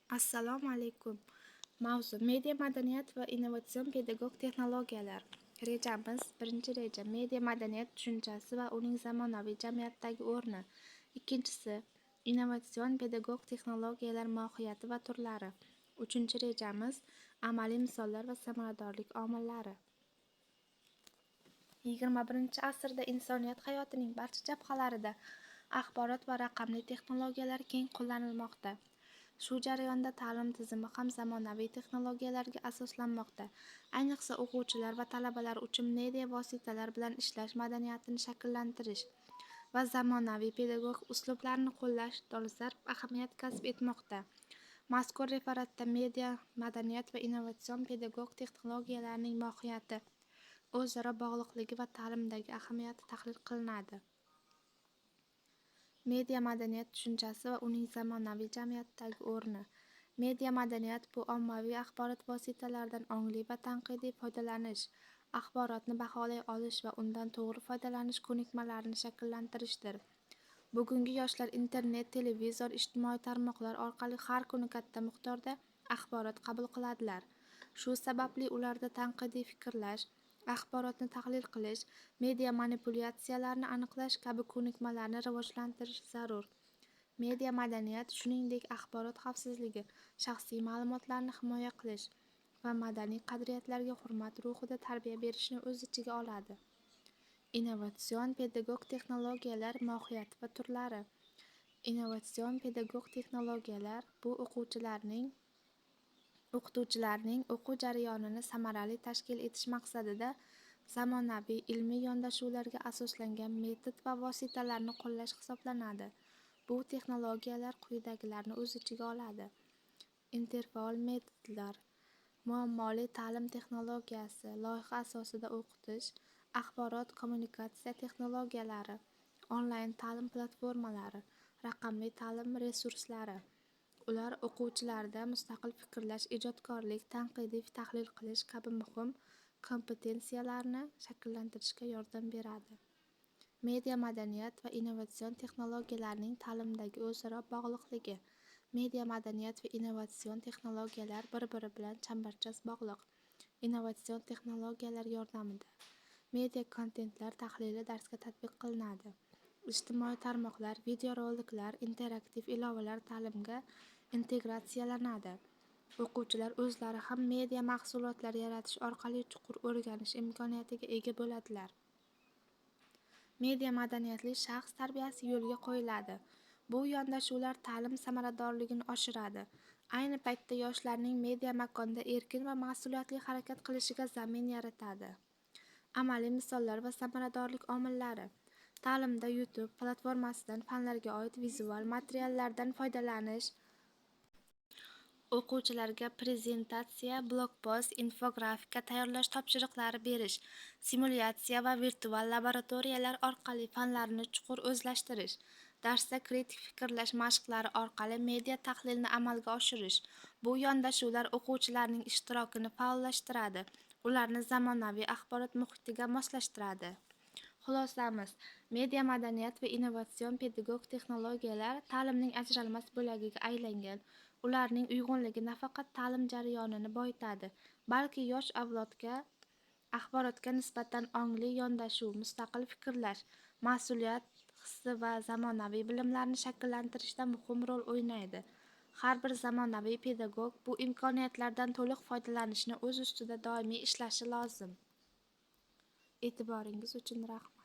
Assalomu alaykum. Mavzu: media madaniyat va innovatsion pedagog texnologiyalar. Rejamiz: birinchi reja, media madaniyat tushunchasi va uning zamonaviy jamiyatdagi o'rni. Ikkinchisi, innovatsion pedagog texnologiyalar mohiyati va turlari. Uchinchi rejamiz, amaliy misollar va samaradorlik omillari. 21-asrda insoniyat hayotining barcha jabhalarida axborot va raqamli texnologiyalar keng qo'llanilmoqda. Shu jarayonda ta'lim tizimi ham zamonaviy texnologiyalarga asoslanmoqda. Ayniqsa, o'quvchilar va talabalar uchun media vositalar bilan ishlash madaniyatini shakllantirish va zamonaviy pedagogik uslublarni qo'llash dolzarb ahamiyat kasb etmoqda. Mazkur referatda media madaniyat va innovatsion pedagogik texnologiyalarning mohiyati, o'zaro bog'liqligi va ta'limdagi ahamiyati tahlil qilinadi. Media madaniyat tushunchasi va uning zamonaviy jamiyatdagi o'rni. Media madaniyat bu ommaviy axborot vositalaridan ongli va tanqidiy foydalanish, axborotni baholay olish va undan to'g'ri foydalanish ko'nikmalarini shakllantirishdir. Bugungi yoshlar internet, televizor, ijtimoiy tarmoqlar orqali har kuni katta miqdorda axborot qabul qiladilar. Shu sababli ularda tanqidiy fikrlash, axborotni tahlil qilish, media manipulyatsiyalarni aniqlash kabi ko'nikmalarni rivojlantirish zarur. Media madaniyat, shuningdek, axborot xavfsizligi, shaxsiy ma'lumotlarni himoya qilish va madaniy qadriyatlarga hurmat ruhida tarbiya berishni o'z ichiga oladi. Innovatsion pedagog texnologiyalar mohiyati va turlari. Innovatsion pedagog texnologiyalar bu o'quvchilarning o'qituvchilarning o'quv jarayonini samarali tashkil etish maqsadida zamonaviy ilmiy yondashuvlarga asoslangan metod va vositalarni qo'llash hisoblanadi. Bu texnologiyalar quyidagilarni o'z ichiga oladi: interfaol metodlar, muammoli ta'lim texnologiyasi, loyiha asosida o'qitish, axborot kommunikatsiya texnologiyalari, onlayn ta'lim platformalari, raqamli ta'lim resurslari. Ular o'quvchilarda mustaqil fikrlash, ijodkorlik, tanqidiy tahlil qilish kabi muhim kompetensiyalarni shakllantirishga yordam beradi. Media madaniyat va innovatsion texnologiyalarning ta'limdagi o'zaro bog'liqligi. Media madaniyat va innovatsion texnologiyalar bir biri bilan chambarchas bog'liq. Innovatsion texnologiyalar yordamida media kontentlar tahlili darsga tatbiq qilinadi. Ijtimoiy tarmoqlar, videoroliklar, interaktiv ilovalar ta'limga integratsiyalanadi. O'quvchilar o'zlari ham media mahsulotlar yaratish orqali chuqur o'rganish imkoniyatiga ega bo'ladilar. Media madaniyatli shaxs tarbiyasi yo'lga qo'yiladi. Bu yondashuvlar ta'lim samaradorligini oshiradi. Ayni paytda yoshlarning media makonda erkin va mas'uliyatli harakat qilishiga zamin yaratadi. Amaliy misollar va samaradorlik omillari. Ta'limda YouTube platformasidan fanlarga oid vizual materiallardan foydalanish, o'quvchilarga prezentatsiya, blogpost, infografika tayyorlash topshiriqlari berish, simulyatsiya va virtual laboratoriyalar orqali fanlarni chuqur o'zlashtirish, darsda kritik fikrlash mashqlari orqali media tahlilni amalga oshirish. Bu yondashuvlar o'quvchilarning ishtirokini faollashtiradi, ularni zamonaviy axborot muhitiga moslashtiradi. Xulosamiz, media madaniyat va innovatsion pedagog texnologiyalar ta'limning ajralmas bo'lagiga aylangan. Ularning uyg'unligi nafaqat ta'lim jarayonini boyitadi, balki yosh avlodga axborotga nisbatan ongli yondashuv, mustaqil fikrlash, mas'uliyat hissi va zamonaviy bilimlarni shakllantirishda muhim rol o'ynaydi. Har bir zamonaviy pedagog bu imkoniyatlardan to'liq foydalanishni o'z ustida doimiy ishlashi lozim. E'tiboringiz uchun rahmat.